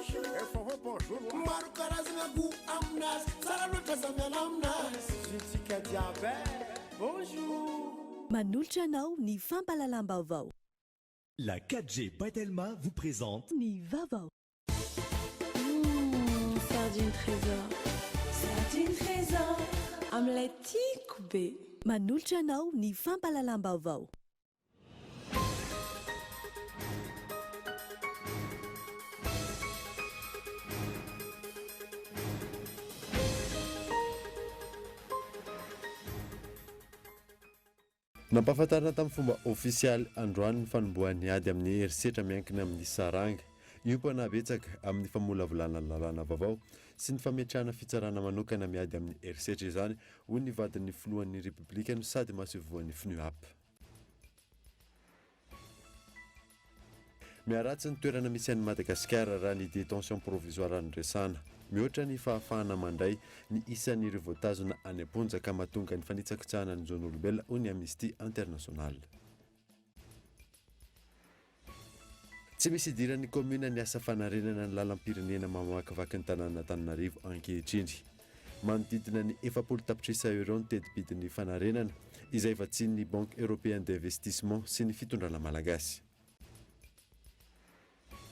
Maro karazagna goût aminazy, tsara loatra za miala aminazy. Zitsika jiaby eh, bonjour. Manolotra anao ny fampahalalam-baovao. La 4G by Telma vous présente. Ny vaovao. Mmh, sardine trésor. Sardine trésor. Amin'ilay tiako be. Manolotra anao ny fampahalalam-baovao. Nampahafantarina tamin'ny fomba ofisialy androany ny fanombohan'ny ady amin'ny herisetra miankina amin'ny saranga. Hiompana betsaka amin'ny famolavolana lalàna vaovao sy ny fametrahana fitsarana manokana miady amin'ny herisetra izany, hoy ny vadin'ny filohan'ny Repoblika no sady masoivohon'ny FNUAP. Miharatsy ny toerana misy an'i Madagasikara raha ny détention provisoire no resahana. Mihoatra ny fahafahana mandray ny isan'ireo voatazona any am-ponja ka mahatonga ny fanitsakitsahana ny zon'olombelona, hoy ny Amnesty International. Tsy misy idiran'ny kaominina ny asa fanarenana ny lalam-pirenena mamakivaky ny tanànan'Antananarivo ankehitriny. Manodidina ny 40 tapitrisa euros ny teti-bidin'ny fanarenana, izay vatsian'ny Banque Européenne d'Investissement sy ny fitondrana malagasy.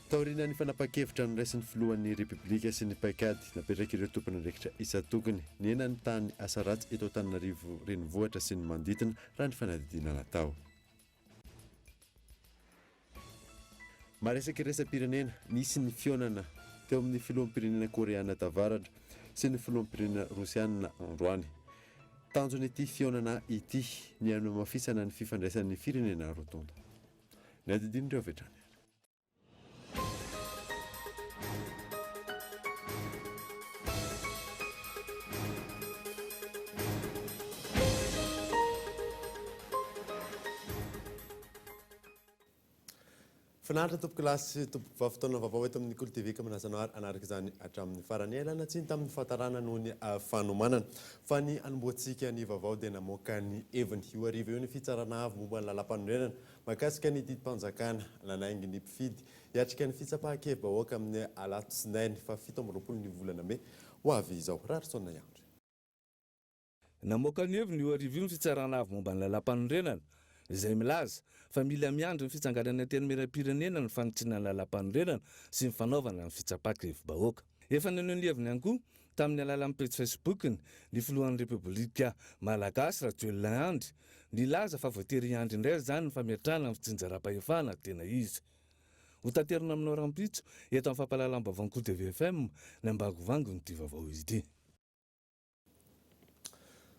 Taorian'ny fanapahan-kevitra noraisin'ny filohan'ny Repoblika sy ny paikady napetrak'ireo tompon'andraikitra isan-tokony, nihena ny tahan'ny asa ratsy eto Antananarivo renivohitra sy ny manodidina raha ny fanadihadiana natao. Maresaka iraisam-pirenena, nisy ny fihaonana teo amin'ny filoham-pirenena Koreana Tavaratra sy ny filoham-pirenena Rosiana androany. Tanjon'ity fihaonana ity ny hanamafisana ny fifandraisan'ny firenena roa tonta. Ny adidin'ireo avy hatrany ary. Finaritra tompoko lahy sy tompoko vavy fotoana vaovao eto amin'ny Kolo TV ka manasa anao ary hanaraka izany hatramin'ny farany. Ialana tsiny tamin'ny fahatarana noho ny fanomanana fa ny hanombohantsika ny vaovao dia namoaka ny heviny io hariva io ny fitsarana avo momba ny lalàmpanorenana Mahakasika ny didim-panjakana, nanaingy ny mpifidy hiatrika ny fitsapahan-kevi-bahoaka amin'ny alatsinainy faha 27 ny volana mey ho avy izao. Raharisaona Iandry. Namoaka ny heviny io hariva io ny Fitsarana Avo momba ny Lalàmpanorenana, izay milaza fa mila miandry ny fitsanganan'ny Antenimierampirenena ny fanitsiana ny Lalàmpanorenana sy ny fanaovana ny fitsapan-kevi-bahoaka. Efa naneho ny heviny ihany koa tamin'ny alalan'ny pejy Facebook-ny ny filohan'ny Repoblika Malagasy, Rajoelina Andry, nilaza fa voatery hiandry indray izany ny fametrahana ny fitsinjaram-pahefana tena izy. Ho taterina aminao rahampitso eto amin'ny fampahalalam-baovaon'ny Kolo TV FM ny ambangovangon'ity vaovao ity.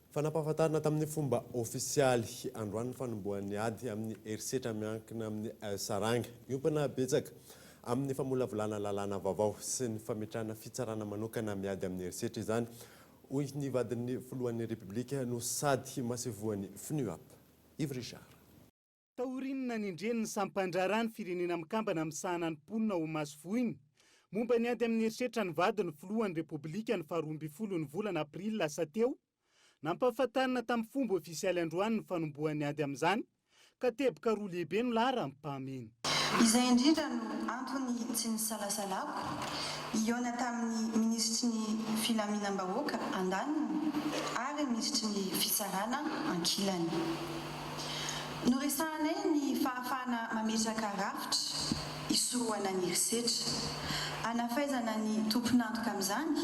Fa nampahafantarina tamin'ny fomba ofisialy androany ny fanombohan'ny ady amin'ny herisetra miankina amin'ny saranga. Miompana betsaka amin'ny famolavolana lalàna vaovao sy ny fametrahana fitsarana manokana miady amin'ny herisetra izany, hoy ny vadin'ny filohan'ny Repoblika no sady masoivohon'ny FNUAP, Yves Richard. Taorian'ny nanendreny ny sampan-draharaha ny Firenena Mikambana misahana ny mponina ho masoivohiny momba ny ady amin'ny herisetra ny vadin'ny filohan'ny Repoblika ny faha 12 ny volana aprily lasa teo, nampahafantarina tamin'ny fomba ofisialy androany ny fanombohan'ny ady amin'izany ka teboka roa lehibe no laharam-pahamehana. Izay indrindra no antony tsy nisalasalako hihaona tamin'ny minisitry ny Filaminam-bahoaka andaniny ary minisitry ny Fitsarana ankilany. Noresahanay ny fahafahana mametraka rafitra hisorohana ny herisetra, hanafaizana ny tompon'antoka amin'izany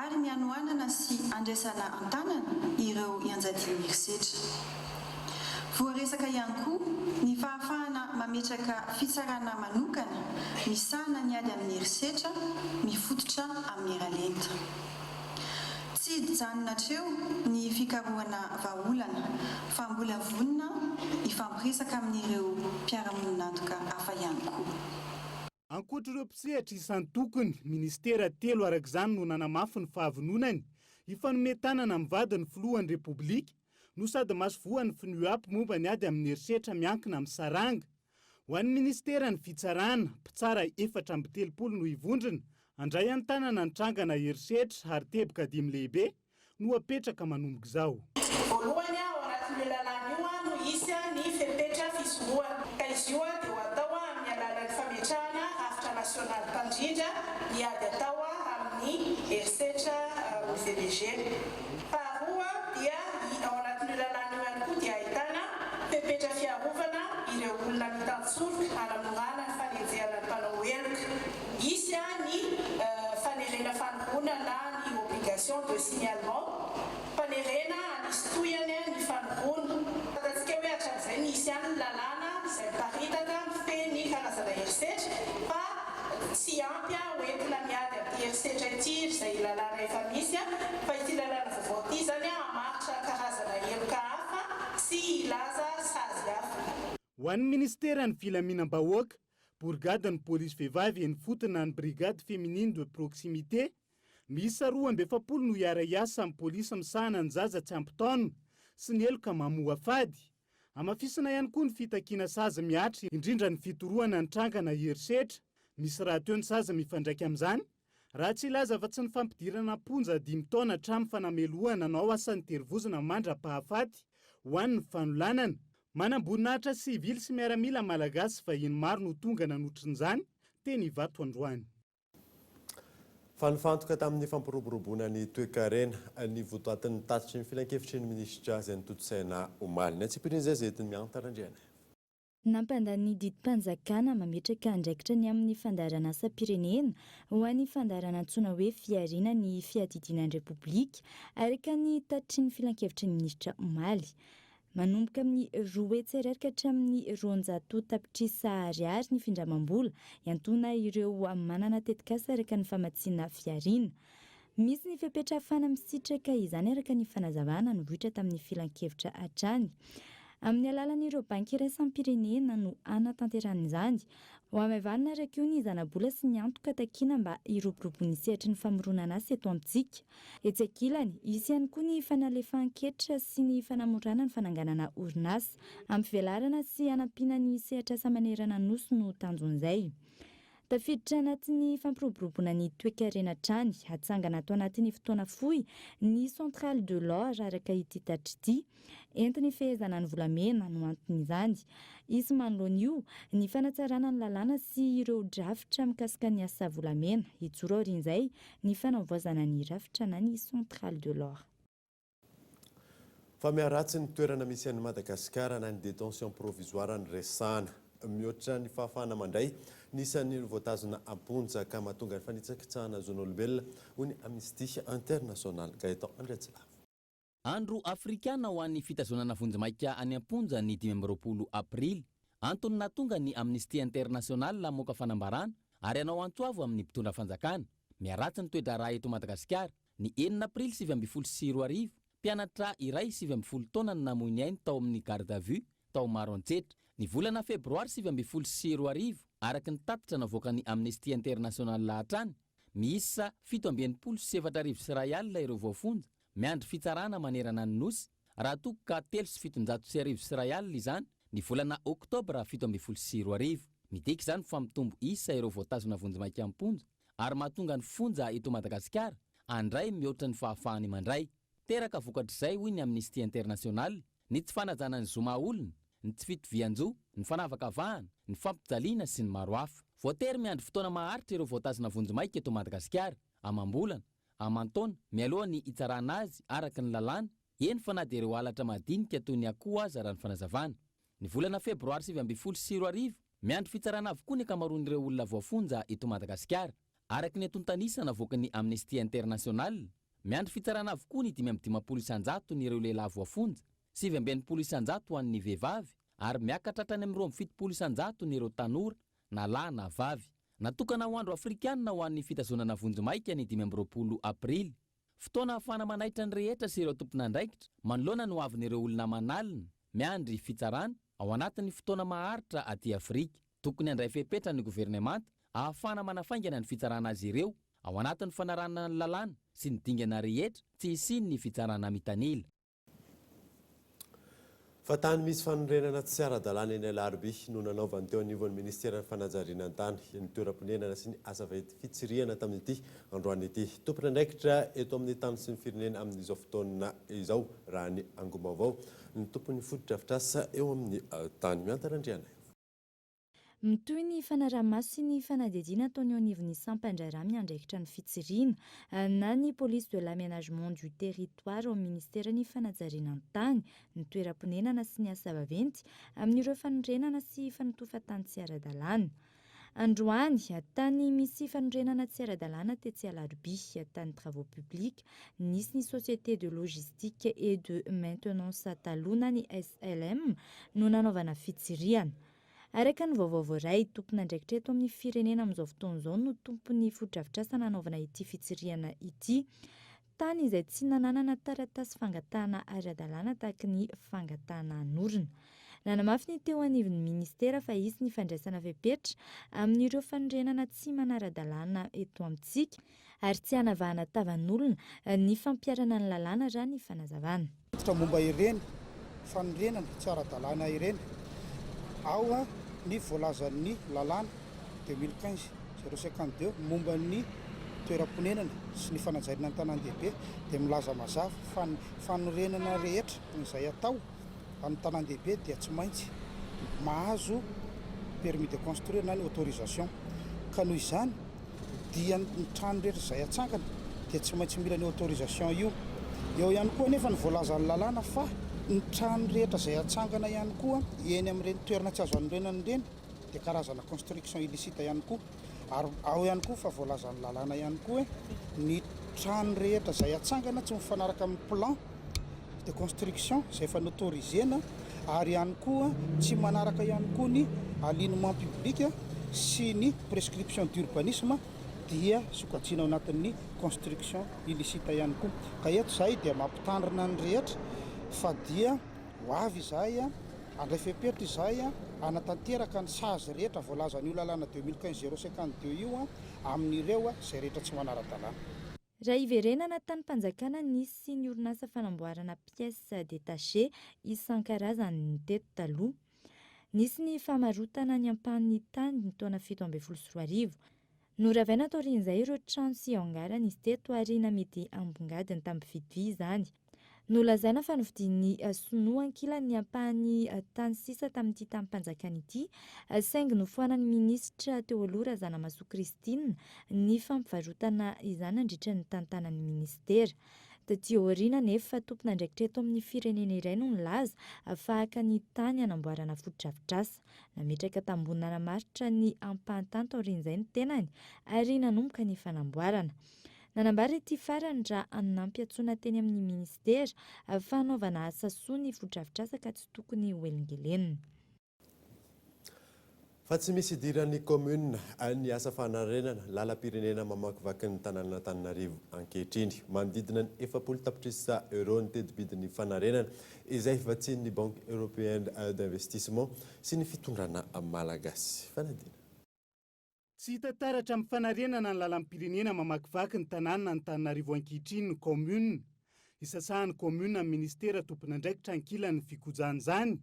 ary ny hanohanana sy handraisana an-tanana ireo ianjadian'ny herisetra. Voaresaka ihany koa ny fahafahana mametraka fitsarana manokana misahana ny ady amin'ny herisetra mifototra amin'ny miralenta. Tsy hijanona hatreo ny fikarohana vahaolana fa mbola vonona hifampiresaka amin'ireo mpiara-monon'antoka hafa ihany koa. Ankoatr'ireo mpisehatra isan-tokony, minisitera telo araka izany no nanamafy ny fahavononany hifanome tanana amin'ny vadin'ny filohan'ny Repoblika no sady masoivohon'ny FNUAP momba ny ady amin'ny herisetra miankina amin'ny saranga. Ho an'ny minisiteran'ny Fitsarana, mpitsara 34 no hivondrona handray an-tanana ny trangana herisetra ary teboka dimy lehibe no hapetraka manomboka izao. Voalohany, ao anatin'io lalàna io no hisy ny fepetra fisorohana, ka izy io dia ho atao amin'ny alalan'ny fametrahana rafitra. nasionaly mpandrindra ny ady atao amin'ny herisetra OVBG. Faharoa dia ao anatin'io lalàna io ihany koa dia ahitana fepetra fiarovana ireo olona mitantsoroka hanamorana ny fanenjehana ny mpanao heloka. Hisy ny fanerena fanoroana na ny obligation de signalement, fanerena hanisy tohiny ny fanoroana. Fantatsika hoe hatramin'izay nisy ihany ny lalàna izay miparitaka mifehy ny karazana herisetra fa tsy ampy ho entina miady amin'ity herisetra ity izay lalàna efa misy fa ity lalàna vaovao ity izany hamaritra karazana heloka hafa sy hilaza sazy hafa. Ho an'ny minisiteran'ny Filaminam-bahoaka, borigadin'ny polisy vehivavy eny ifotony na ny Brigade féminine de proximité, miisa 42 no hiara-hiasa amin'ny polisy misahana ny zaza tsy ampy taona sy ny heloka mamoafady. Hamafisina ihany koa ny fitakiana sazy mihatra, indrindra ny fitorohana ny trangana herisetra. Misy rahateo ny sazy mifandraika amin'izany, raha tsy hilaza afa-tsy ny fampidirana am-ponja 5 taona hatramin'ny fanamelohana anao asan'ny terivozona mandra-pahafaty ho an'ny fanolanana. Manamboninahitra sivily sy miaramila malagasy vahiny maro no tonga nanotrona izany teny Ivato androany. Fa nifantoka tamin'ny fampiroboroboana ny toekarena ny votoatin'ny tatitry ny filankevitry ny minisitra izay notontosaina omaly. Ny antsipirian'izay izay entiny miantara Andriana. Nampandany ny didim-panjakana mametraka andraikitra ny amin'ny fandaharanasam-pirenena ho an'ny fandaharana antsoina hoe Fihariana ny fiadidiana ny Repoblika, araka ny tatitry ny filankevitry ny minisitra omaly. Manomboka amin'ny 200 ariary ka hatramin'ny 200 tapitrisa ariary ny findramam-bola iantoana ireo manana tetikasa araka ny famatsiana fihariana. Misy ny fepetra ahafahana misitraka izany araka ny fanazavana nivoitra tamin'ny filankevitra hatrany. Amin'ny alalan'ireo banky iraisam-pirenena no hanatanterahana izany. Ho hamaivanina araka io ny zanabola sy ny antoka takiana mba hiroboroboan'ny sehatry ny famoronan'asa eto amintsika. Etsy ankilany, hisy ihany koa ny fanalefan-ketra sy ny fanamorana ny fananganana orinasa. Hampivelarana sy hanampiana ny sehatr'asa manerana ny Nosy no tanjon'izay. Tafiditra anatin'ny fampiroboroboana ny toekarena hatrany. Hatsangana ato anatin'ny fotoana fohy ny Centrale de l'or araka ity tatitra ity. Entiny hifehezana ny volamena no anton'izany. Hisy manoloana io ny fanatsarana ny lalàna sy ireo drafitra mikasika ny asa volamena. Hijoro aorian'izay ny fanavaozana ny rafitra na ny Centrale de l'or. Fa miharatsy ny toerana misy an'i Madagasikara na ny détention provisoire ny resahana. Mihoatra ny fahafahana mandray ny isan'ny voatazona am-ponja ka mahatonga ny fanitsakitsahana zon'olombelona, hoy ny Amnesty International. Gaëtan Andriatsilavo. Andro afrikana ho an'ny fitazonana vonjimaika any am-ponja ny 25 aprily. Antony nahatonga ny Amnesty International hamoaka fanambarana ary hanao antso avo amin'ny mpitondra fanjakana. Miharatsy ny toe-draharaha eto Madagasikara. Ny 6 aprily 2019, mpianatra iray 19 taona no namoy ny ainy tao amin'ny garde à vue tao Maroantsetra. Ny volana febroary 2019, araka ny tatitra navoakan'ny Amnesty International hatrany, miisa 1067 ireo voafonja miandry fitsarana manerana ny Nosy, raha toa ka 1073 izany ny volana oktobra 2017. Midika izany fa mitombo isa ireo voatazona vonjimaika am-ponja ary mahatonga ny fonja eto Madagasikara handray mihoatra ny fahafahany mandray. Teraka vokatr'izay, hoy ny Amnesty International, ny tsy fanajana ny zo maha olona, ny tsy fitovian-jo, ny fanavakavahana, ny fampijaliana sy ny maro hafa. Voatery miandry fotoana maharitra ireo voatazona vonjimaika eto Madagasikara, amam-bolana, aman-taona, mialoha ny hitsarana azy araka ny lalàna, eny fa na dia ireo halatra madinika toy ny akoho aza raha ny fanazavana. Ny volana febroary 2019, miandry fitsarana avokoa ny ankamaroan'ireo olona voafonja eto Madagasikara. Araka ny antontan'isa navoakan'ny Amnesty International, miandry fitsarana avokoa ny 55 isan-jaton'ireo lehilahy voafonja, 69 isan-jato ho an'ny vehivavy ary miakatra hatrany amin'ny 72 isan-jaton'ireo tanora na lahy na vavy. Natokana ho andro afrikanina ho an'ny fitazonana vonjimaika ny 25 aprily. Fotoana ahafahana manaitra ny rehetra sy ireo tompon'andraikitra manoloana ny hoavin'ireo olona aman'alina miandry fitsarana ao anatin'ny fotoana maharitra aty Afrika. Tokony handray fepetra ny governemanta ahafahana manafaingana ny fitsarana azy ireo ao anatin'ny fanarahana ny lalàna sy ny dingana rehetra tsy hisian'ny fitsarana mitanila. Fa tany misy fanorenana tsy ara-dalàna eny Alarobia no nanaovan'ny teo anivon'ny ministeran'ny fanajariana ny tany, ny toeram-ponenana sy ny asa fitsirihana tamin'ity androany ity. Tompon'andraikitra eto amin'ny tany sy ny firenena amin'izao fotoana izao raha ny angom-baovao ny tompon'ny fotodrafitrasa eo amin'ny tany. Miantara Andriana. Mitohy ny fanaraha-maso sy ny fanadihadiana ataon'ny eo anivon'ny sampan-draharaha miandraikitra ny fitsirihina na ny Police de l'aménagement du territoire ao amin'ny minisiteran'ny fanajariana ny tany, ny toeram-ponenana sy ny asa vaventy amin'ireo fanorenana sy fanotofan-tany tsy ara-dalàna. Androany, tany misy fanorenana tsy ara-dalàna tetsy Alarobia, tany Travaux publics, nisy ny Société de logistique et de maintenance taloha na ny SLM no nanaovana fitsirihana. Araka ny vaovao voaray, tompon'andraikitra eto amin'ny firenena amin'izao fotoana izao no tompon'ny fotodrafitrasa nanaovana ity fitsirihana ity. Tany izay tsy nananana taratasy fangatahana ara-dalàna tahaky ny fangatahana hanorina. Nanamafy ny teo anivon'ny minisitera fa hisy ny fandraisana fepetra amin'ireo fanorenana tsy manara-dalàna eto amintsika ary tsy hanavahana tavan'olona ny fampiharana ny lalàna raha ny fanazavana. Fototra momba ireny fanorenana tsy ara-dalàna ireny ao ny voalazan'ny lalàna 2015 052 momba ny toeram-ponenana sy ny fanajariana ny tanàn-dehibe dia milaza mazava fa ny fanorenana rehetra izay atao amin'ny tanàn-dehibe dia tsy maintsy mahazo permis de construire na ny autorisation ka noho izany dia ny trano rehetra izay atsangana dia tsy maintsy mila an'io autorisation io. Eo ihany koa anefa ny voalazan'ny lalàna fa ny trano rehetra izay atsangana ihany koa eny amin'ireny toerana tsy azo anorenana ireny dia karazana construction illicite ihany koa. Ary ao ihany koa fa voalazan'ny lalàna ihany koa hoe ny trano rehetra izay atsangana tsy mifanaraka amin'ny plan de construction izay efa noautorisena ary ihany koa tsy manaraka ihany koa ny alignement public sy ny prescription d'urbanisme dia sokajiana ao anatin'ny construction illicite ihany koa. Ka eto izahay dia mampitandrina ny rehetra fa dia ho avy izahay handray fepetra izahay hanatanteraka ny sazy rehetra voalazan'io lalàna 2015 052 io amin'ireo izay rehetra tsy manara-dalàna. Raha hiverenana tanim-panjakana nisy ny orinasa fanamboarana pièces détachées isan-karazany ny teto taloha. Nisy ny famarotana ny ampahan'ny tany ny taona 2017. Noravaina taorian'izay ireo trano sy hangar nisy teto ary namidy ambongadiny tamin'ny mpividy vy izany. Nolazaina fa novidian'ny sinoa ankilany ny ampahan'ny tany sisa tamin'ity tanim-panjakana ity, saingy nofoanan'ny minisitra teo aloha Razanamahasoa Christine ny fampivarotana izany nandritra ny tantanan'ny minisitera. Taty aoriana anefa, tompon'andraikitra eto amin'ny firenena iray no nilaza fa haka ny tany hanamboarana fotodrafitrasa. Nametraka tamboho nanamaritra ny ampahan-tany taorian'izay ny tenany ary nanomboka ny fanamboarana. Nanambara ity farany raha nampiantsoana teny amin'ny minisitera fa hanaovana asa soa ny fotodrafitrasa ka tsy tokony hoelingelenina. Fa tsy misy idiran'ny kaominina ny asa fanarenana lalam-pirenena mamakivaky ny tanànan'Antananarivo ankehitriny. Manodidina ny 40 tapitrisa euros ny teti-bidin'ny fanarenana izay vatsian'ny Banque Européenne d'Investissement sy ny fitondrana malagasy. Fanadina. Tsy hita taratra amin'ny fanarenana ny lalam-pirenena mamakivaky ny tanàna Antananarivo ankehitriny ny kaominina. Isasahan'ny kaominina ny minisitera tompon'andraikitra ankilan'ny fikojana izany.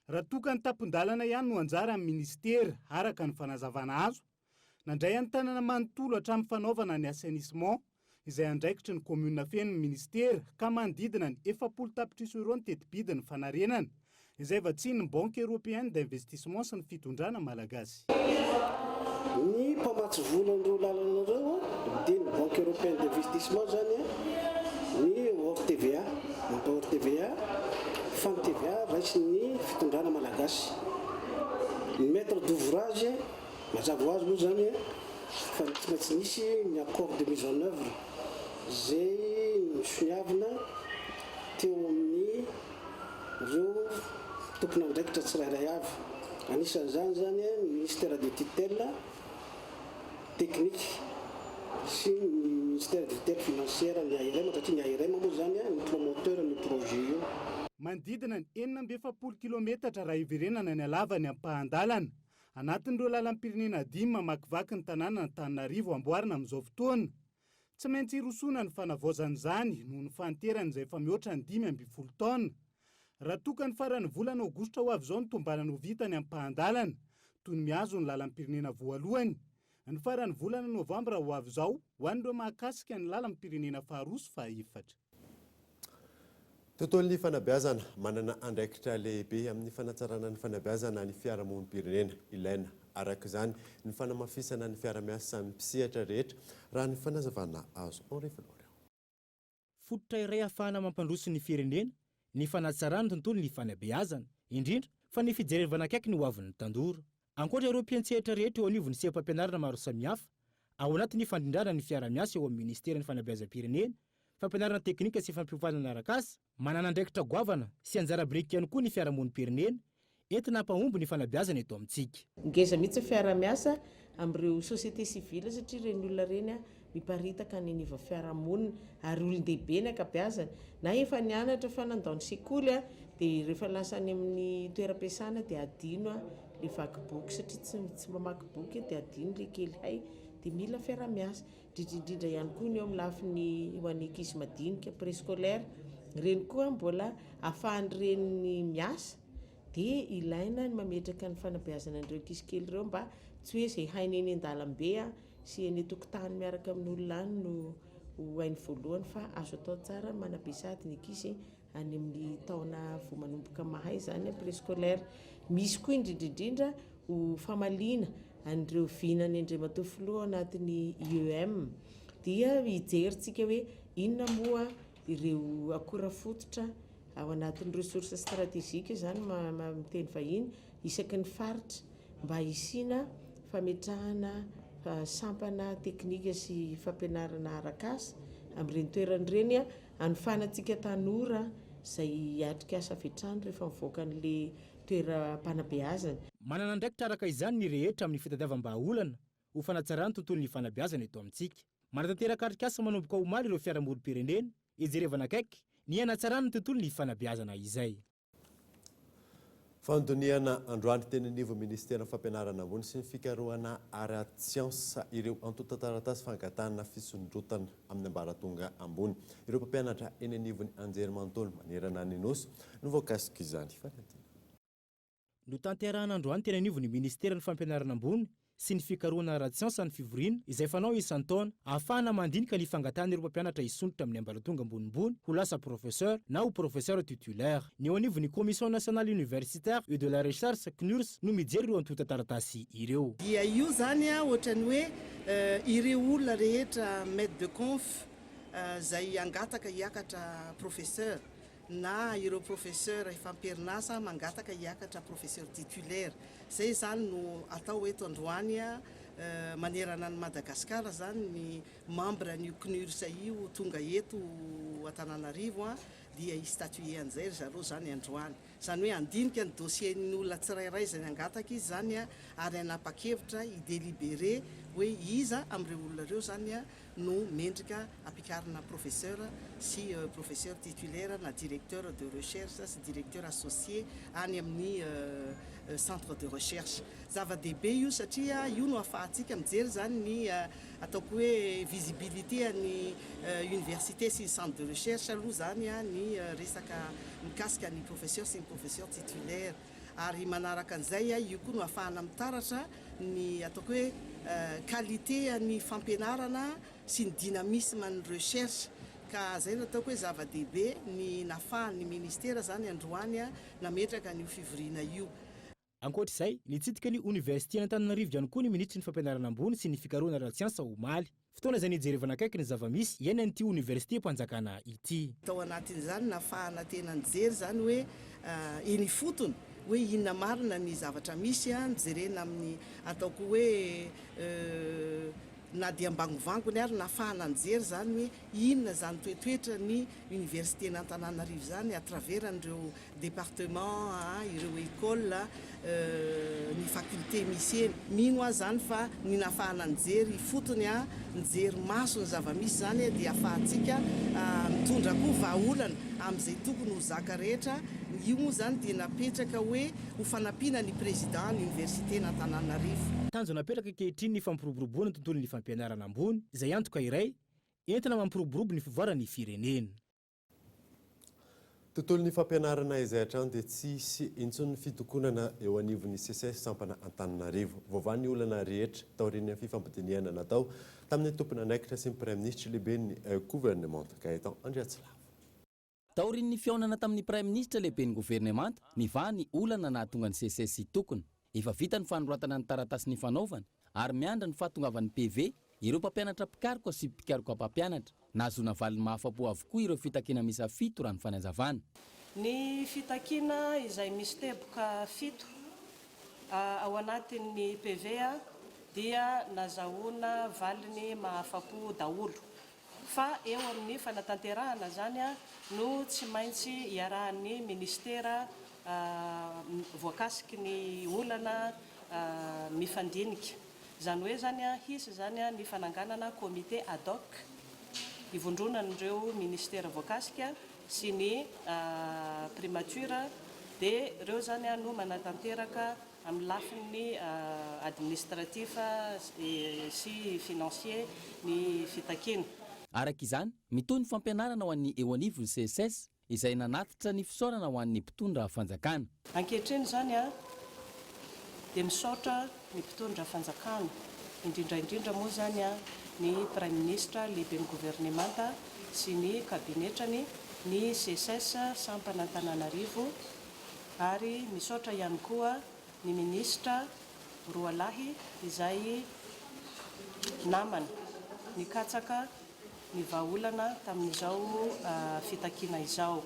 Raha toa ka ny tampon-dalana ihany no anjaran'ny minisitera, araka ny fanazavana azo, nandray an-tanana manontolo hatramin'ny fanaovana ny assainissement izay andraikitry ny kaominina feno ny minisitera ka manodidina ny 40 tapitrisa euros ny teti-bidin'ny fanarenana, izay vatsian'ny Banque Européenne d'Investissement sy ny fitondrana malagasy. Ny mpamatsy vola an'ireo lalana ireo dia ny Banque Européenne d'Investissement izany, ny hors TVA, montant hors TVA, fa ny TVA raisin'ny fitondrana malagasy. Ny maître d'ouvrage, mazava ho azy moa izany, fa tsy maintsy nisy ny accord de mise en oeuvre izay nosoniavina teo amin'ny ireo tompon'andraikitra tsirairay avy, anisan'izany izany ny ministère de tutelle technique sy ny ministère de tutelle financière, ny ARM, satria ny ARM moa izany no promoteur an'io projet io. Manodidina ny 46 kilometatra raha hiverenana ny halavan'ny ampahan-dalana. Anatin'ireo lalam-pirenena dimy mamakivaky ny tanànan'Antananarivo amboarina amin'izao fotoana. Tsy maintsy hirosoana ny fanavaozana izany noho ny fahanterany izay efa mihoatra ny 15 taona. Raha toa ka ny faran'ny volana aogositra ho avy izao no tombanana ho vita ny ampahan-dalana, toy ny mihazo ny lalam-pirenena voalohany, ny faran'ny volana novambra ho avy izao ho an'ireo mahakasika ny lalam-pirenena faharoa sy fahaefatra. Tontolon'ny fanabeazana, Manana andraikitra lehibe amin'ny fanatsarana ny fanabeazana ny fiarahamonim-pirenena. Ilaina araka izany ny fanamafisana ny fiara-miasan'ny mpisehatra rehetra, raha ny fanazavana azo. Henri Florian. Fototra iray ahafahana mampandroso ny firenena ny fanatsarana ny tontolon'ny fanabeazana, indrindra fa ny fijerevana akaiky ny hoavin'ny tanora. Ankoatra ireo mpiantsehatra rehetra eo anivon'ny seha-pampianarana maro samihafa, ao anatin'ny fandrindrana ny fiaraha-miasa eo amin'ny Ministeran'ny Fanabeazam-pirenena, Fampianarana teknika sy fampiofanana arak'asa, manana andraikitra goavana sy anjara biriky ihany koa ny fiarahamonim-pirenena entina hampahomby ny fanabeazana eto amintsika. Ngeza mihitsy ny fiaraha-miasa amin'ireo société civile satria ireny olona ireny miparitaka any anivon'ny fiarahamonina ary olon-dehibe ny ankabeazany na efa nianatra fa nandao ny sekoly dia rehefa lasa any amin'ny toeram-piasana dia adino ilay vaky boky satria tsy tsy mamaky boky dia adino ilay kely hay dia mila fiaraha-miasa indrindra indrindra ihany koa ny eo amin'ny lafiny ho an'ny ankizy madinika préscolaire ireny koa mbola ahafahan'ireny miasa dia ilaina ny mametraka ny fanabeazana an'ireo ankizy kely ireo mba tsy hoe izay hainy eny an-dalambe sy eny an-tokotany miaraka amin'ny olona any no ho hainy voalohany fa azo atao tsara ny manabe sady ny ankizy any amin'ny taona vao manomboka mahay izany préscolaire. Misy koa indrindra indrindra ho famaliana an'ireo vinan'ny Andriamatoa Filoha ao anatin'ny IEM dia hijery tsika hoe inona moa ireo akora fototra ao anatin'ny ressources stratégiques izany miteny vahiny isaky ny faritra mba hisiana fametrahana sampana teknika sy fampianarana arak'asa amin'ireny toerana ireny hanofanantsika tanora izay hiatrika asa avy hatrany rehefa mivoaka an'ilay toeram-panabeazana. Manana andraikitra araka izany ny rehetra amin'ny fitadiavam-bahaolana ho fanatsarana ny tontolon'ny fanabeazana eto amintsika. Manatanteraka atrikasa manomboka omaly ireo fiarahamonim-pirenena hijerevana akaiky ny hanatsarana ny tontolon'ny fanabeazana izay. Fandinihana androany teny anivon'ny Minisiteran'ny Fampianarana Ambony sy ny Fikarohana ara-tsiansa ireo antontan-taratasy fangatahana fisondrotana amin'ny ambaratonga ambony. Ireo mpampianatra eny anivon'ny anjerimanontolo manerana ny Nosy no voakasik'izany fanadinana. Notanterahana androany teny anivon'ny Minisiteran'ny Fampianarana Ambony sy ny Fikarohana ara-tsiansa ny fivoriana izay fanao isan-taona ahafahana mandinika ny fangatahan'ireo mpampianatra hisondrotra amin'ny ambaratonga ambonimbony ho lasa professeur na ho professeur titulaire. Ny eo anivon'ny Commission Nationale Universitaire et de la Recherche, CNURS, no mijery ireo antontan-taratasy ireo. Dia io izany ohatran'ny hoe ireo olona rehetra maître de conf izay hangataka hiakatra professeur na ireo professeur efa am-perinasa mangataka hiakatra professeur titulaire. Izay izany no atao eto androany manerana an'i Madagasikara izany ny membre an'io CNURS io tonga eto Antananarivo dia hi-statuer an'izay ry zareo izany androany. Izany hoe handinika ny dossier-n'ny olona tsirairay izay nangataka izy izany ary hanapa-kevitra hi-délibérer hoe iza amin'ireo olona ireo izany no mendrika ampikarina professeur sy professeur titulaire na directeur de recherche sy directeur associé any amin'ny centre de recherche. Zava-dehibe io satria io no ahafahantsika mijery izany ny ataoko hoe visibilité an'ny université sy ny centre de recherche aloha izany ny resaka mikasika ny professeur sy ny professeur titulaire. Ary manaraka an'izay, io koa no ahafahana mitaratra ny ataoko hoe qualité an'ny fampianarana sy ny dynamisme an'ny recherche. Ka izay no ataoko hoe zava-dehibe ny nahafahan'ny ministera izany androany nametraka an'io fivoriana io. Ankoatra izay, nitsidika ny Oniversiten'Antananarivo ihany koa ny minisitry ny Fampianarana ambony sy ny fikarohana ara-tsiansa omaly. Fotoana izay nijerevana akaiky ny zava-misy iainan'ity oniversitem-panjakana ity. Tao anatin'izany nahafahana tena nijery izany hoe eny ifotony hoe inona marina ny zavatra misy, nijerena amin'ny ataoko hoe na dia ambangovangony ary nahafahana nijery izany hoe inona izany toetoetra ny universiten'Antananarivo izany à travers an'ireo département, ireo école, ny faculté misy eny. Mino aho izany fa ny nahafahana nijery ifotony, nijery maso ny zava-misy izany dia ahafahantsika mitondra koa vahaolana amin'izay tokony ho zaka rehetra. Io moa izany dia napetraka hoe ho fanampiana ny président ny université-n'Antananarivo. Tanjona apetraka ankehitriny ny fampiroboroboana ny tontolon'ny fampianarana ambony, izay antoka iray entina mampiroborobo ny fivoaran'ny firenena. Tontolon'ny fampianarana izay hatrany dia tsy hisy intsony ny fitokonana eo anivon'ny Seces sampana Antananarivo. Voavaha ny olana rehetra taorian'ny fifampidinihana natao tamin'ny tompon'andraikitra sy ny Praiminisitra lehiben'ny governemanta, Gaëtan Andriatsilavo. Taorian'ny fihaonana tamin'ny Praiminisitra lehiben'ny governemanta, nivaha ny olana nahatonga ny Seces hitokona. Efa vita ny fanoratana ny taratasy nifanaovana ary miandry ny fahatongavan'ny PV ireo mpampianatra mpikaroka sy mpikaroka mpampianatra. Nahazoana valiny mahafa-po avokoa ireo fitakiana miisa fito raha ny fanazavana. Ny fitakiana izay misy teboka fito ao anatin'ny PV dia nazahoana valiny mahafa-po daholo. Fa eo amin'ny fanatanterahana izany no tsy maintsy iarahan'ny minisitera voakasiky ny olana mifandinika. Izany hoe izany hisy izany ny fananganana comité ad hoc ivondronan'ireo minisitera voakasika sy ny primature dia ireo izany no manatanteraka Amin'ny lafiny administratif sy financier ny fitakiana. Araka izany, mitohy ny fampianarana ho an'ny eo anivon'ny CSS, izay nanatitra ny fisaorana ho an'ny mpitondra fanjakana. Ankehitriny izany dia misaotra ny mpitondra fanjakana, indrindra indrindra moa izany ny Praiminisitra, lehiben'ny governemanta sy ny kabinetrany, ny CSS sampana Antananarivo, Ary misaotra ihany koa ny minisitra roalahy izay namana nikatsaka ny vahaolana tamin'izao fitakiana izao.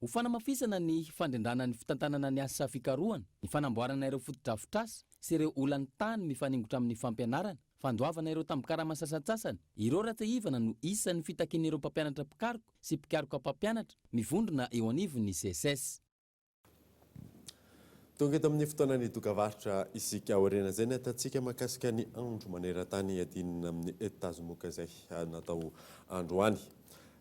Ho fanamafisana ny fandrindrana ny fitantanana ny asa fikarohana, ny fanamboarana ireo fotodrafitrasa sy ireo olan'ny tany mifaningotra amin'ny fampianarana, fandoavana ireo tambin-karama sasantsasany, ireo ratsiahivana no isan'ny fitakian'ireo mpampianatra mpikaroka sy mpikaroka mpampianatra mivondrona eo anivon'ny SECES. Tonga eto amin'ny fotoanan'ny dokavarotra isika. Aorian'izay ny ahitantsika mahakasika ny andro maneran-tany iadiana amin'ny tazomoka izay natao androany.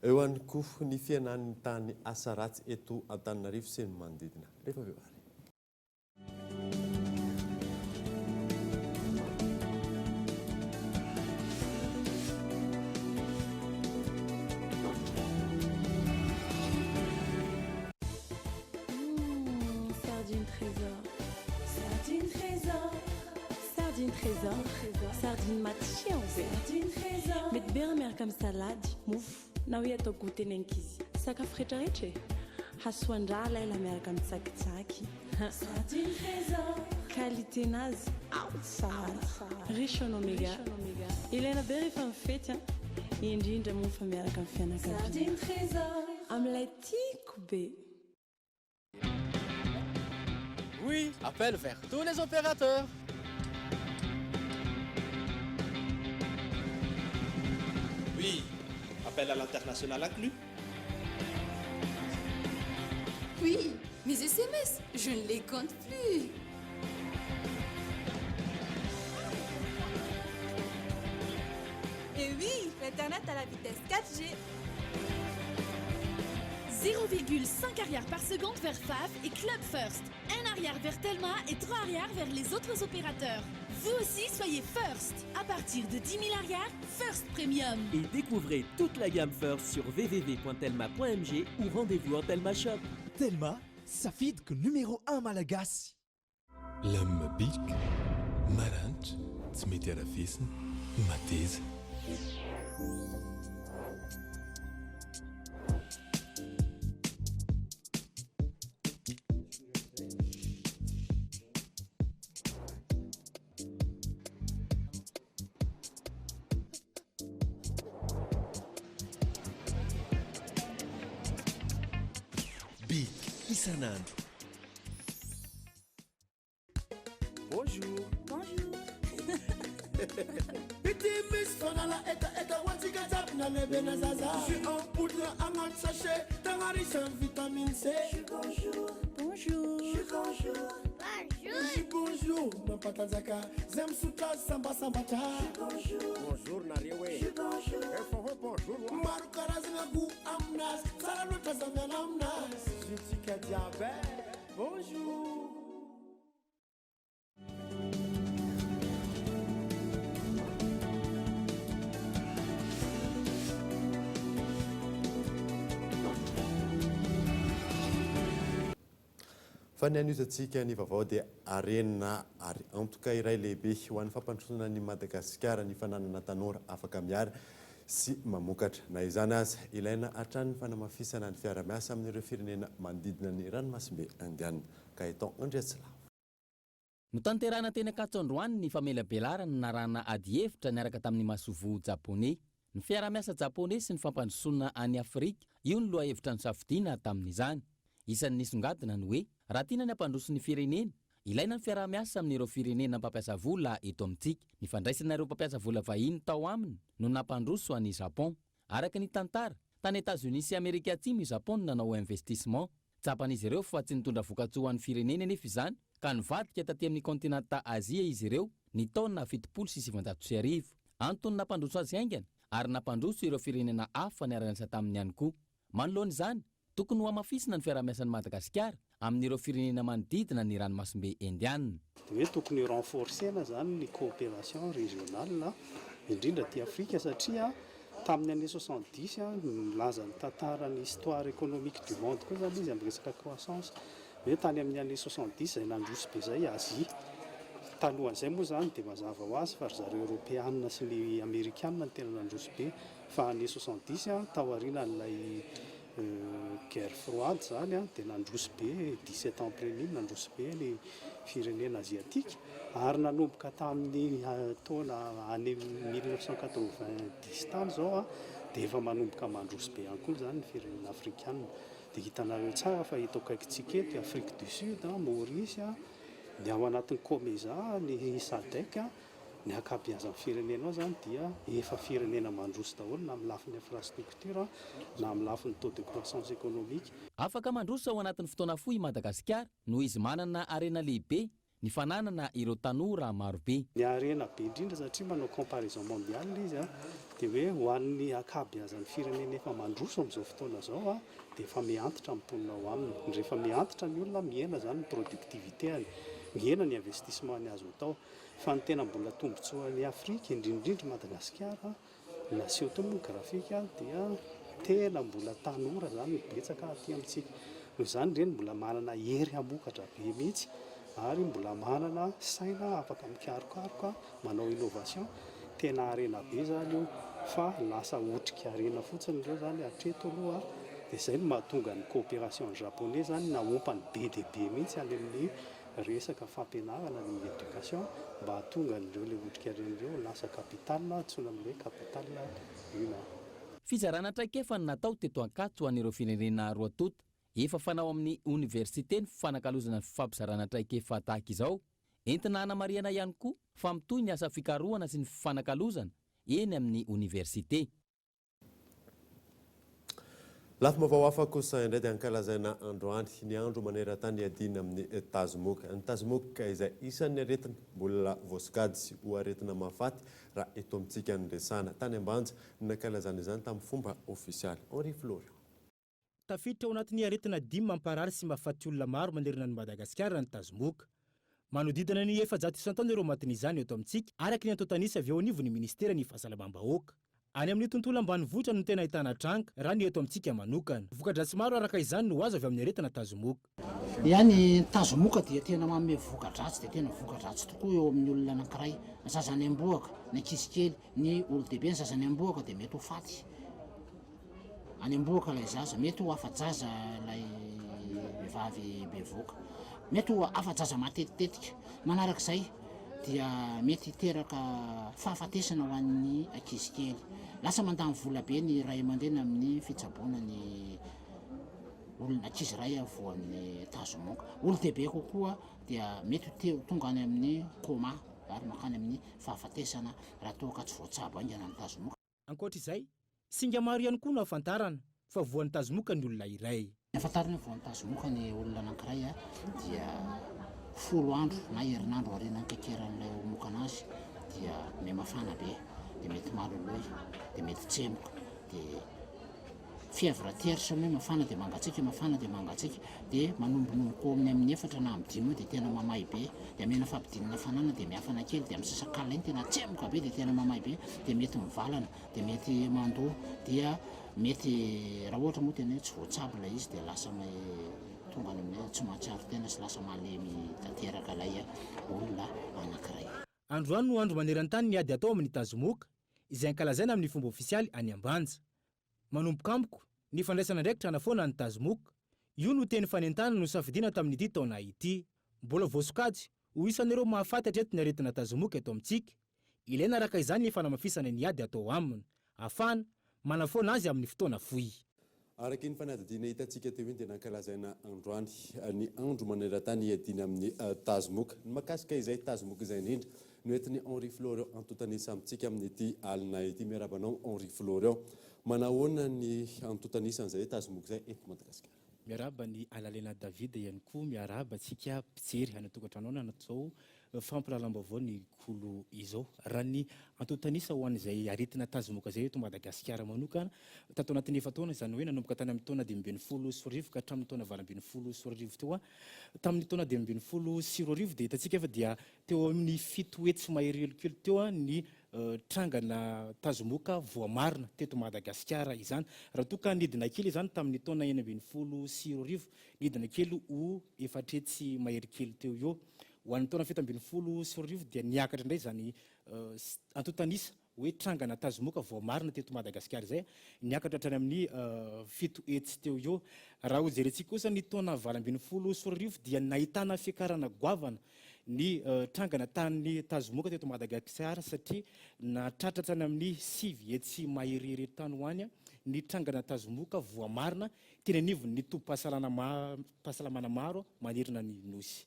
Eo ihany koa ny fihenan'ny tahan'ny asa ratsy eto Antananarivo sy ny manodidina. Rehefa avy eo ary. Sardine trésor. Sardine trésor. Sardine trésor. Sardine matsiro be. Sardine trésor. Mety be raha miaraka amin'ny salady, mofo. Na hoe atao goûter ny ankizy. Sakafo retraretra e! Hasoan-draha ilay la miaraka amin'ny tsakitsaky. Qualité nazy ao tsara. Riche en oméga. Ilaina be rehefa mifety an! Indrindra moa fa miaraka amin'ny fianakaviana. Amin'ilay tiako be. Oui, appel vers tous les opérateurs. Oui, appel à l'international inclus. Oui, mes SMS, je ne les compte plus. Et oui, l'internet à la vitesse 4G. 0,5 ariary par seconde vers FAF et Club First. 1 ariary vers Telma et 3 ariary vers les autres opérateurs. Vous aussi, soyez First. À partir de 10 000 ariary, First Premium. Et découvrez toute la gamme First sur www.telma.mg ou rendez-vous en Telma Shop. Telma, safidiko numéro 1 malagasy. Lame bic, maranitra, tsy mety harafesina, mateza. Bic isan'andro. Bonjour. Bonjour. Ity misy fanala hetaheta ho antsika jiaby na lehibe na zaza. Jus en poudre agnaty sachet, tegna riche en vitamine C. Jus bonjour. Bonjour. Jus bonjour. Bonjour. Jus bonjour mampatanjaka zay misotra azy sambasambatra. Jus bonjour. Bonjour nareo e. Jus bonjour. Efa hoe bonjour wa. Maro karazagna goût aminazy, tsara loatra za miala aminazy. Jus-tsika jiaby e. Bonjour. Fa ny hanohizantsika ny vaovao dia harena ary antoka iray lehibe ho an'ny fampandrosoana an'i Madagasikara ny fananana tanora afaka miary sy mamokatra. Na izany aza, ilaina hatrany ny fanamafisana ny fiara-miasa amin'ireo firenena manodidina ny ranomasimbe Indiana. Gaëtan Andriatsilavo. Notanterahina teny Ankatso androany ny famelabelarana narahana adihevitra niaraka tamin'ny masoivoho Japoney. Ny fiaraha-miasa Japoney sy ny fampandrosoana an'i Afrika, io ny lohahevitra nosafidiana tamin'izany. Isan'ny nisongadina ny hoe, raha tiana ny hampandroso ny firenena, ilaina ny fiaraha-miasa amin'ireo firenena mpampiasa vola eto amintsika. Ny fandraisana ireo mpampiasa vola vahiny tao aminy no nampandroso an'i Japon. Araka ny tantara, tany Etazonia sy Amerika Atsimo i Japon no nanao investissement. Tsapan'izy ireo fa tsy nitondra vokatsoa ho an'ny fireneny anefa izany ka nivadika taty amin'ny kaontinanta Azia izy ireo ny taona 1970. Antony nampandroso azy haingana ary nampandroso ireo firenena hafa niara-niasa taminy ihany koa. Manoloana izany, tokony hohamafisina ny fiaraha-miasan'i Madagasikara amin'ireo firenena manodidina ny ranomasimbe Indiana. Dia hoe tokony renforcer-na izany ny coopération régionale, indrindra aty Afrika satria tamin'ny année 70 nilaza ny tantaran'ny histoire économique du monde koa izany izy amin'ny resaka croissance, hoe tany amin'ny année 70 izay nandroso be izay Asie. Talohan'izay moa izany dia mazava ho azy fa ry zareo Eoropeana sy ny Amerikana no tena nandroso be fa année 70 taorianan'ilay Guerre froide izany dia nandroso be, 17 ans après iny nandroso be ny firenena aziatika ary nanomboka tamin'ny taona année 1990 tany izao dia efa manomboka mandroso be ihany koa izany ny firenena afrikana. Dia hitanareo tsara fa eto akaikintsika eto i Afrique du Sud, Maurice, ny ao anatin'ny Comesa, ny Sadec, Ny ankabeazan'ny firenena ao izany dia efa firenena mandroso daholo na amin'ny lafiny infrastructure na amin'ny lafiny taux de croissance économique. Afaka mandroso ao anatin'ny fotoana fohy i Madagasikara noho izy manana harena lehibe, ny fananana ireo tanora marobe. Ny harena be indrindra satria manao comparaison mondiale izy dia hoe ho an'ny ankabeazan'ny firenena efa mandroso amin'izao fotoana izao dia efa miha-antitra ny mponina ao aminy. Rehefa miha-antitra ny olona, mihena izany ny productivité-ny, mihena ny investissement-ny azo atao. Fa ny tena mbola tombotsoan'i Afrika, indrindra indrindra Madagasikara, naseho teo moa ny grafika dia tena mbola tanora izany no betsaka aty amintsika. Noho izany ireny mbola manana hery hamokatra be mihitsy ary mbola manana saina afaka mikarokaroka, manao innovation. Tena harena be izany io fa lasa otrikarena fotsiny ireo izany hatreto aloha. Dia izay no mahatonga ny coopération japonais izany naompany be dia be mihitsy any amin'ny resaka fampianarana ny éducation mba hahatonga an'ireo ilay otrikarena ireo ho lasa capital antsoina amin'ny hoe capital humain. Fizarana traikefa no natao teto Ankatso ho an'ireo firenena roa tonta. Efa fanao amin'ny oniversite ny fifanakalozana ny fifampizarana traikefa tahaka izao. Entina hanamarihana ihany koa fa mitohy ny asa fikarohana sy ny fifanakalozana eny amin'ny oniversite. Lafim-baovao hafa kosa indray dia ankalazaina androany ny andro maneran-tany iadiana amin'ny tazomoka. Ny tazomoka izay isan'ny aretina mbola voasokajy ho aretina mahafaty raha eto amintsika no resahana. Tany Ambanja no nankalazana izany tamin'ny fomba ofisialy. Henri Florian. Tafiditra ao anatin'ny aretina dimy mamparary sy mahafaty olona maro manerana an'i Madagasikara ny tazomoka. Manodidina ny 400 isan-taona ireo matin'izany eto amintsika, araka ny antontan'isa avy eo anivon'ny minisiteran'ny Fahasalamam-bahoaka. Any amin'ny tontolo ambanivohitra no tena ahitana tranga, raha ny eto amintsika manokana. Voka-dratsy maro araka izany no azo avy amin'ny aretina tazomoka. Ia, ny tazomoka dia tena manome voka-dratsy dia tena voka-dratsy tokoa eo amin'ny olona anankiray. Ny zaza any am-bohoka, ny ankizy kely, ny olon-dehibe, ny zaza any am-bohoka dia mety ho faty. Any am-bohoka ilay zaza, mety ho afa-jaza ilay vehivavy bevohoka, mety ho afa-jaza matetitetika. Manarak'izay dia mety hiteraka fahafatesana ho an'ny ankizy kely. Lasa mandany vola be ny ray aman-dreny amin'ny fitsaboana ny olona, ankizy iray voan'ny tazomoka. Olon-dehibe kokoa dia mety ho tonga any amin'ny coma ary mankany amin'ny fahafatesana raha toa ka tsy voatsabo haingana ny tazomoka. Ankoatra izay, singa maro ihany koa no ahafantarana fa voan'ny tazomoka ny olona iray. Ny ahafantarana hoe voan'ny tazomoka ny olona anankiray dia folo andro na herinandro aorian'ny nikaikeran'ilay homokana azy dia mihamafana be, dia mety maloloy, dia mety tsemboka, dia Fièvre tierce hoe mafana dia mangatsiaka, mafana dia mangatsiaka, dia manombonomboka eo amin'ny amin'ny efatra na amin'ny dimy eo dia tena mamay be, dia amena fampidinana hafanana dia miafana kely, dia amin'ny sasak'alina iny tena tsemboka be dia tena mamay be, dia mety mivalana, dia mety mandoa, dia mety raha ohatra moa tena hoe tsy voatsabo ilay izy dia lasa tonga any amin'ny hoe tsy mahatsiaro tena sy lasa malemy tanteraka ilay olona anankiray. Androany no andro maneran-tany ny ady atao amin'ny tazomoka, izay ankalazaina amin'ny fomba ofisialy any Ambanja. Manomboka amiko, ny fandraisana andraikitra hanafoana ny tazomoka. Io no teny fanentanana nosafidiana tamin'ity taona ity. Mbola voasokajy. Ho isan'ireo mahafaty hatreto ny aretina tazomoka eto amintsika. Ilaina araka izany ny fanamafisana ny ady atao aminy, ahafahana manafoana azy amin'ny fotoana fohy. Araka iny fanadihadiana hitantsika teo iny dia nankalazaina androany ny andro maneran-tany hiadiana amin'ny tazomoka. Ny mahakasika izay tazomoka izay indrindra no entin'i Henri Florian antontan'isa amintsika amin'ity alina ity. Miarahaba anao Henri Florian. Manahoana ny antontan'isan'izay tazomoka izay eto Madagasikara? Miarahaba an'i Alalena David ihany koa, miarahaba antsika mpijery any an-tokantrano any anatin'izao fampahalalam-baovao ny Kolo izao. Raha ny antontan'isa ho an'izay aretina tazomoka izay eto Madagasikara manokana, tato anatin'ny efa-taona, izany hoe nanomboka tany amin'ny taona 2015 ka hatramin'ny taona 2018 teo, tamin'ny taona 2015 dia hitantsika fa dia teo amin'ny 700 mahery kely teo ny trangana tazomoka voamarina teto Madagasikara izany. Raha toa ka nidina kely izany tamin'ny taona 2016, nidina kely ho 400 mahery kely teo eo. Ho an'ny taona 2017 dia niakatra indray izany antontan'isa hoe trangana tazomoka voamarina teto Madagasikara izay, niakatra hatrany amin'ny 700 teo eo. Raha hojerentsika kosa ny taona 2018 dia nahitana fiakarana goavana ny trangana tahan'ny tazomoka teto Madagasikara satria nahatratra hatrany amin'ny 900 mahery tany ho any ny trangana tazomoka voamarina teny anivon'ny tobim-pahasalamana maro manerana ny Nosy.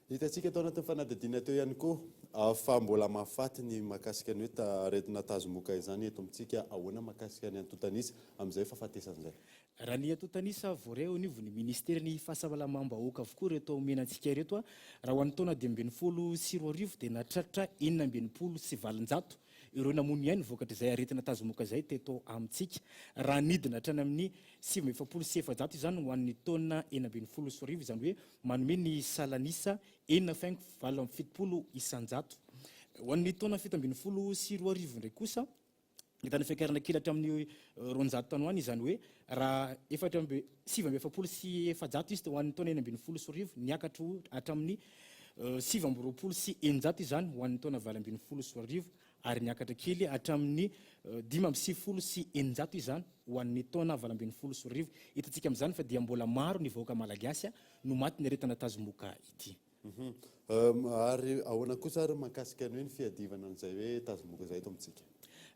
Hitantsika tao anatin'ny fanadihadiana teo ihany koa fa mbola mahafaty ny mahakasika ny hoe aretina tazomoka izany eto amintsika. Ahoana mahakasika ny antontan'isa amin'izay fahafatesana izay? Raha ny antontan'isa voaray eo anivon'ny Ministeran'ny Fahasalamam-bahoaka avokoa ireto omena antsika ireto, raha ho an'ny taona 2015 dia nahatratra 866 ireo namono ny ainy vokatr'izay aretina tazomoka izay teto amintsika, raha nidina hatrany amin'ny 449 izany ho an'ny taona 2016, izany hoe manome ny salan'isa 6,78%. Ho an'ny taona 2017 indray kosa, nahitana fiakarana kely hatramin'ny 200 tany ho any, izany hoe raha efatra amby 449 izy ho an'ny taona 2016, niakatra hatramin'ny 629 izany ho an'ny taona 2018 ary niakatra kely hatramin'ny 695 izany ho an'ny taona 2018. Hitantsika amin'izany fa dia mbola maro ny vahoaka malagasy no matin'ny aretina tazomoka ity. Ary ahoana kosa ary mahakasika ny hoe ny fiadivana an'izay hoe tazomoka izay eto amintsika?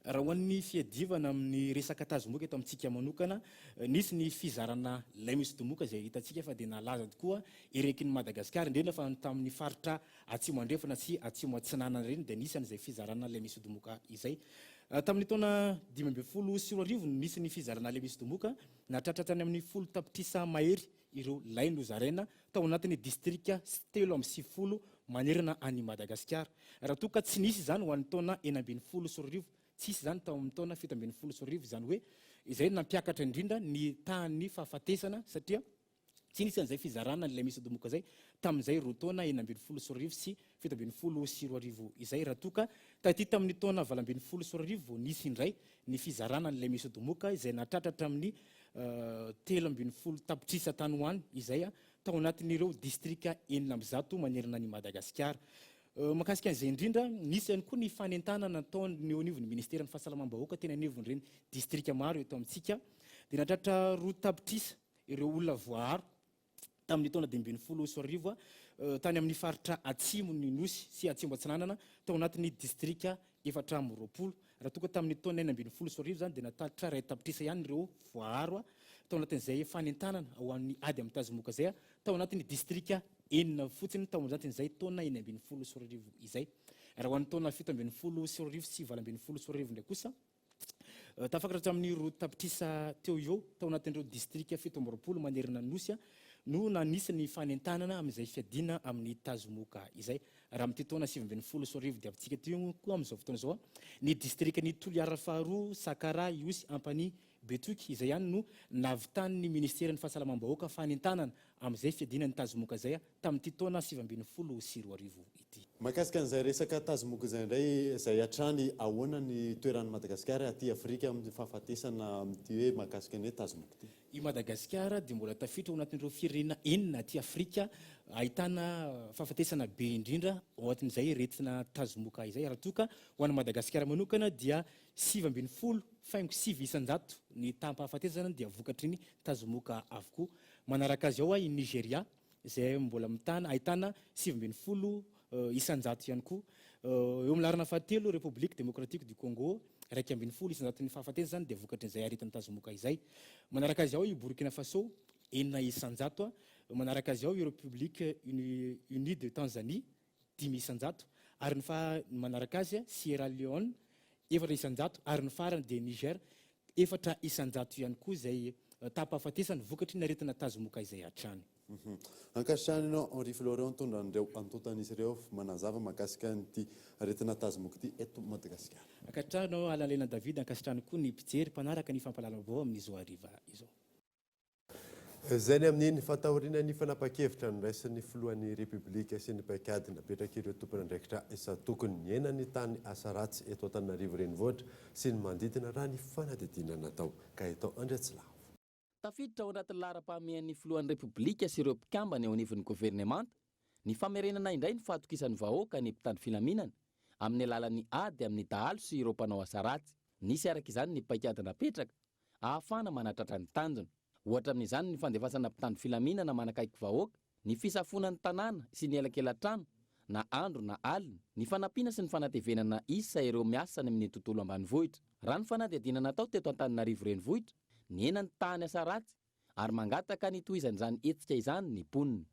Raha ho an'ny fiadivana amin'ny resaka tazomoka eto amintsika manokana, nisy ny fizarana lay misy domoka izay hitantsika fa dia nalaza tokoa erekin'i Madagasikara, indrindra fa ny tamin'ny faritra Atsimo Andrefana sy Atsimo Atsinanana ireny dia nisy an'izay fizarana lay misy domoka izay. Tamin'ny taona 2015 no nisy ny fizarana lay misy domoka, nahatratra hatrany amin'ny 10 tapitrisa mahery ireo lay nozaraina tao anatin'ny distrika 93 manerana an'i Madagasikara. Raha toa ka tsy nisy izany ho an'ny taona 2016, tsy hisy izany tao amin'ny taona 2017, izany hoe izay nampiakatra indrindra ny tahan'ny fahafatesana satria tsy nisy an'izay fizarana an'ilay misy domoka izay tamin'izay roa taona 2016 sy 2017 izay. Raha toa ka taty tamin'ny taona 2018 vao nisy indray ny fizarana an'ilay misy domoka izay nahatratra hatramin'ny 13 tapitrisa tany ho any izay tao anatin'ireo distrika 106 manerana an'i Madagasikara. Mahakasika an'izay indrindra, nisy ihany koa ny fanentanana nataon'ny eo anivon'ny ministeran'ny fahasalamam-bahoaka teny anivon'ireny distrika maro eto amintsika dia nahatratra 2 tapitrisa ireo olona voaaro tamin'ny taona 2015 tany amin'ny faritra atsimo ny Nosy sy Atsimo Atsinanana tao anatin'ny distrika 24. Raha toa ka tamin'ny taona 2016 izany dia nahatratra 1 tapitrisa ihany ireo voaaro tao anatin'izay fanentanana ho an'ny ady amin'ny tazomoka izay tao anatin'ny distrika enina fotsiny tao anatin'izay taona 2016 izay. Raha ho an'ny taona 2017 sy 2018 indray kosa, Tafakatra hatramin'ny 2 tapitrisa teo eo tao anatin'ireo distrika 27 manerana ny Nosy no nanisy ny fanentanana amin'izay fiadiana amin'ny tazomoka izay. Raha amin'ity taona 2019 diavintsika ity koa amin'izao fotoana izao, ny distrikan'i Toliara faharoa, Sakara, Ihosy, Ampanihy, Betioky izay ihany no nahavitan'ny ministeran'ny fahasalamam-bahoaka fanentanana amin'izay fiadiana ny tazomoka izay tamin'ity taona 2019 ity. Mahakasika an'izay resaka tazomoka izay indray izay hatrany, ahoana ny toeran'i Madagasikara aty Afrika amin'ny fahafatesana amin'ity hoe mahakasika ny hoe tazomoka ity? I Madagasikara dia mbola tafiditra ao anatin'ireo firenena enina aty Afrika ahitana fahafatesana be indrindra ao anatin'izay aretina tazomoka izay. Raha toa ka ho an'i Madagasikara manokana dia 19.9% ny taham-pahafatesana dia vokatry ny tazomoka avokoa. Manaraka azy ao i Nigeria izay mbola mitana ahitana 19. isanjato ihany koa. Eo amin'ny laharana fahatelo, République Démocratique du Congo, 11 isanjaton'ny fahafatesana izany dia vokatrin'izay aretina tazomoka izay. Manaraka azy ao i Burkina Faso, 6%. Manaraka azy ao i République Unie de Tanzanie, 5%, ary ny faha manaraka azy Sierra Leone, 4%, ary ny farany dia Niger, 4% ihany koa izay taham-pahafatesana vokatry ny aretina tazomoka izay hatrany. Ankasitrahana ianao Henri Florian nitondra an'ireo antontan'isa ireo manazava mahakasika an'ity aretina tazomoka ity eto Madagasikara. Ankasitrahana ianao Alain Lena David, ankasitrahana koa ny mpijery mpanaraka ny fampahalalam-baovao amin'izao hariva izao. Izay ny amin'iny fa taorian'ny fanapahan-kevitra noraisin'ny filohan'ny Repoblika sy ny paikady napetrak'ireo tompon'andraikitra isan-tokony, nihena ny tany asa ratsy eto Antananarivo Renivohitra sy ny manodidina raha ny fanadihadiana natao. Gaëtan Andriatsilavo. Tafiditra ao anatin'ny laharam-pahamehan'ny filohan'ny Repoblika sy ireo mpikambana eo anivon'ny governemanta ny famerenana indray ny fahatokisan'ny vahoaka ny mpitandro filaminana amin'ny alalan'ny ady amin'ny dahalo sy ireo mpanao asa ratsy. Nisy araka izany ny paikady napetraka ahafahana manatratra ny tanjona. Ohatra amin'izany ny fandefasana mpitandro filaminana manakaiky vahoaka, ny fisafoana ny tanàna sy ny elakelan-trano na andro na alina, ny fanampiana sy ny fanatevenana isa ireo miasa any amin'ny tontolo ambanivohitra. Raha ny fanadihadiana natao teto Antananarivo Renivohitra, nihena ny tahan'ny asa ratsy ary mangataka ny hitohizan'izany hetsika izany ny mponina.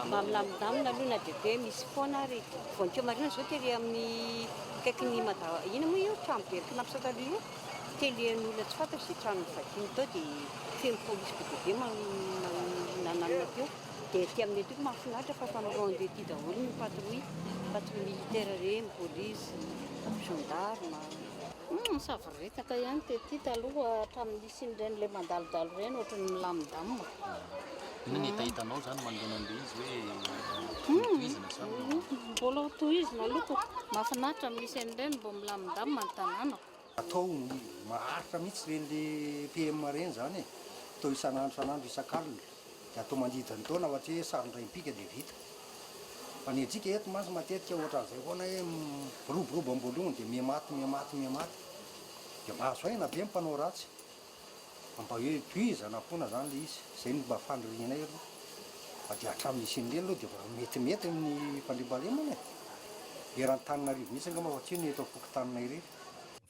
Mba milamindamina aloha na dia hoe misy foana ary. Voankazo marina izao tery amin'ny akaikin'ny Mada, inona moa io trano be arkinamsa taloha io? Telian'olona tsy fantatra izay trano novakiny tao dia feno polisy be dia be nananona teo. Dia aty aminay aty koa mahafinaritra fa efa mi-ronde aty daholo ny patrouille, patrouille militaire ireny, polisy, gendarme. Hum, savoritaka ihany tety taloha hatramin'ny nisian'ireny ilay mandalodalo ireny ohatry ny milamindamina. Inona ny hetahetanao izany manoloana an'ilay izy hoe tokony hotohizina sa mbola. Mbola hotohizina aloha ko. Mahafinaritra ny misy an'ireny mbo milamindamina ny tanàna. Atao maharitra mihitsy ireny le PM ireny izany e, atao isan'andro isan'andro isak'alina, dia atao mandidy ny taona fa tsy hoe sary indray mipika dia vita. Fa ny antsika eto mantsy matetika ohatran'izay foana hoe miroborobo am-boalohany dia miha-maty miha-maty miha-maty. Dia mahazo aina be ny mpanao ratsy. Fa mba hoe tohizana foana izany ilay izy. Izay no mba fanirianay aloha. Fa dia hatramin'ny nisian'ireny aloha dia efa metimety ny fandriampahalemana e. Eran'Antananarivo mihitsy angamba fa tsy hoe ny eto am-pokotaninay irery.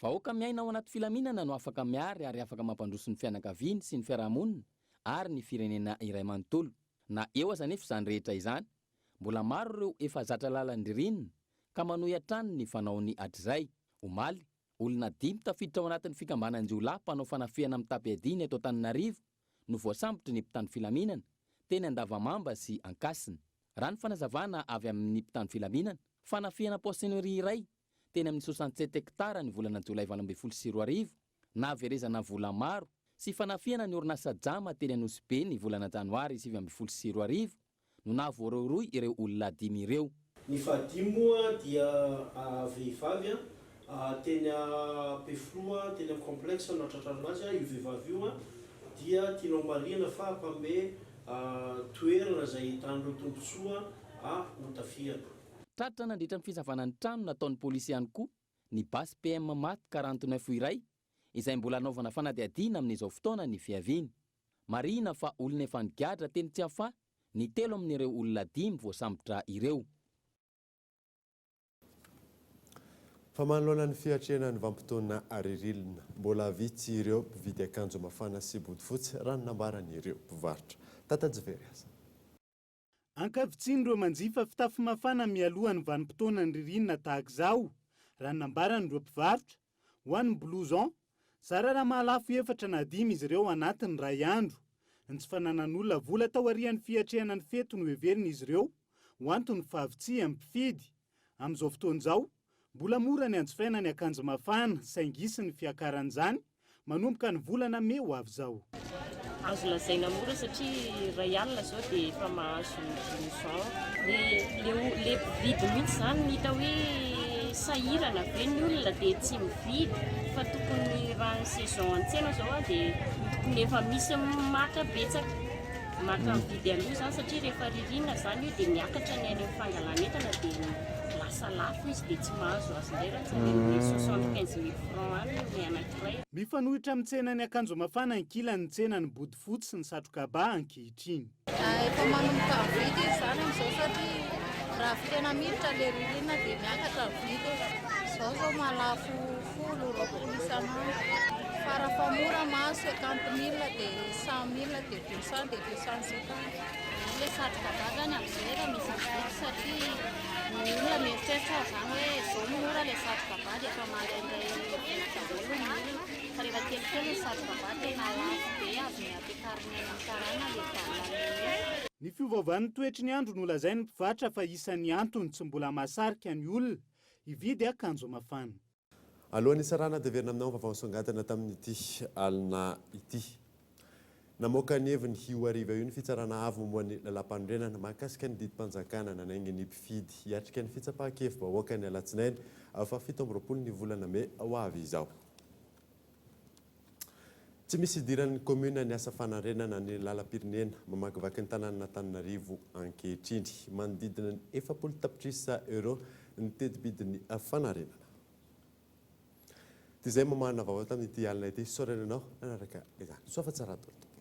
Vahoaka miaina ao anaty filaminana no afaka miary ary afaka mampandroso ny fianakaviany sy ny fiarahamonina ary ny firenena iray manontolo. Na eo aza anefa izany rehetra izany, mbola maro ireo efa zatra lalan-dririnina ka manohy hatrany ny fanaony hatrizay. Omaly, olona dimy tafiditra ao anatin'ny fikambanan-jiolahy mpanao fanafihana mitam-piadiana eto Antananarivo no voasambotry ny mpitandro filaminana teny Andavamamba sy Ankasina. Raha ny fanazavana avy amin'ny mpitandro filaminana, fanafihana poissonnerie iray teny amin'ny 67 hectares ny volana jolay 2018 nahaverezana vola maro sy fanafihana ny orinasa Jama teny Anosibe ny volana janoary 2019 no nahavoarohirohy ireo olona dimy ireo. Ny fahadimy moa dia vehivavy teny Ampefiloha teny amin'ny complexe no nahatratrarana azy. Io vehivavy io dia tiana ho marihana fa mpanome toerana izay ahitan'ireo tombontsoa hotafihana. Tratra nandritra ny fisavana ny trano nataon'ny polisy ihany koa ny basy PM Mat 49 iray izay mbola anaovana fanadihadiana amin'izao fotoana ny fiaviany. Marihina fa olona efa nigadra teny Tsiafahy ny telo amin'ireo olona dimy voasambotra ireo. Fa manoloana ny fiatrehana ny vanim-potoana ririnina, mbola vitsy ireo mpividy akanjo mafana sy bodofotsy raha ny nambaran'ireo mpivarotra. Tata Jivery aza. Ankavitsian'ireo manjifa fitafy mafana mialoha ny vanim-potoanan'ny ririnina tahaka izao, raha ny nambaran'ireo mpivarotra. Ho an'ny blouson, zara raha mahalafo efatra na dimy izy ireo anatin'ny iray andro. Ny tsy fananan'olona vola taorian'ny fiatrehana ny fety no heverin'izy ireo ho anton'ny fahavitsian'ny mpifidy. Amin'izao fotoana izao, mbola mora ny hanjifaina ny akanjo mafana, saingy hisy ny fiakaran'izany manomboka ny volana mey ho avy izao. Azo lazaina mora satria 1000 izao dia efa mahazo blouson. Le le le mpividy mihitsy izany no hita hoe sahirana ve ny olona dia tsy mividy fa tokony raha ny saison an-tsena izao dia tokony efa misy maka betsaka. Maka mividy aloha izany satria rehefa ririnina izany io dia miakatra ny any amin'ny fangalan'entana dia lasa lafo izy dia tsy mahazo azy indray raha tsy any amin'ny 75 000 francs any ny anankiray. Mifanohitra amin'ny tsenan'ny akanjo mafana ankilany ny tsenan'ny bodofotsy sy ny satroka ba ankehitriny. Efa manomboka mividy izy izany amin'izao satria Raha vao tena miditra ilay ririnina dia miakatra ny vidiny. Izao izao mahalafo folo, 20 isan'andro. Farafahamora mantsy 50 mille dia 100 mille dia 200 dia 250. Ilay satroka ba zany amin'izay efa misy mividy satria ny olona mieritreritra zany hoe izao no mora ilay satroka ba dia efa mandraindray mividy daholo ny olona fa rehefa kelikely ny satroka ba tena lafo be azony ampiakarina eny amin'ny karana ilay valany. Ny fiovaovan'ny toetry ny andro no lazain'ny mpivarotra fa isan'ny antony tsy mbola mahasarika ny olona hividy akanjo mafana. Alohan'ny hisarahana dia averina aminao ny vaovao nisongadina tamin'ity alina ity. Namoaka ny heviny io hariva io ny Fitsarana Avo momba ny Lalàmpanorenana mahakasika ny didim-panjakana nanainga ny mpifidy hiatrika ny fitsapahan-kevi-bahoaka ny alatsinainy faha 27 ny volana mey ho avy izao. Tsy misy idiran'ny kaominina ny asa fanarenana ny lalam-pirenena mamakivaky ny tanànan'Antananarivo ankehitriny. Manodidina ny 40 tapitrisa euros ny teti-bidin'ny fanarenana. Dia izay mamahana vaovao tamin'ity alina ity. Isaorana anao nanaraka izany. Soa fa tsara daholo tompoko.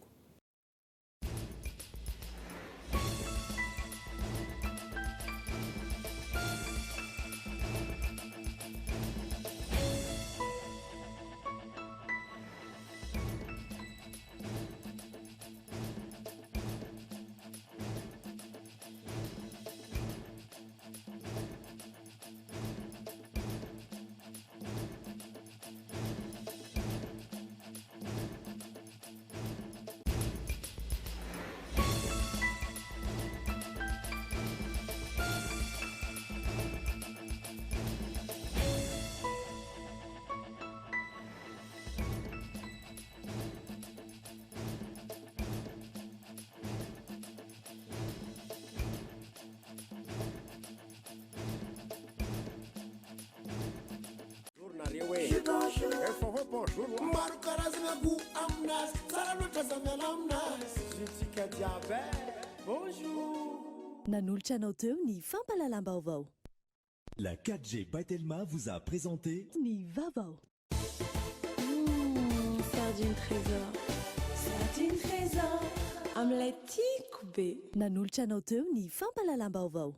Maro karazana goût aminazy, tsara loatra za miala aminazy. Tsika jiaby e, bonjour. Nanolotra anao teo ny fampahalalam-baovao. La 4G by Telma vous a présenté Ny vaovao. Mmh, sardine trésor. Sardine trésor. Amin'ilay tiako be. Nanolotra anao teo ny fampahalalam-baovao.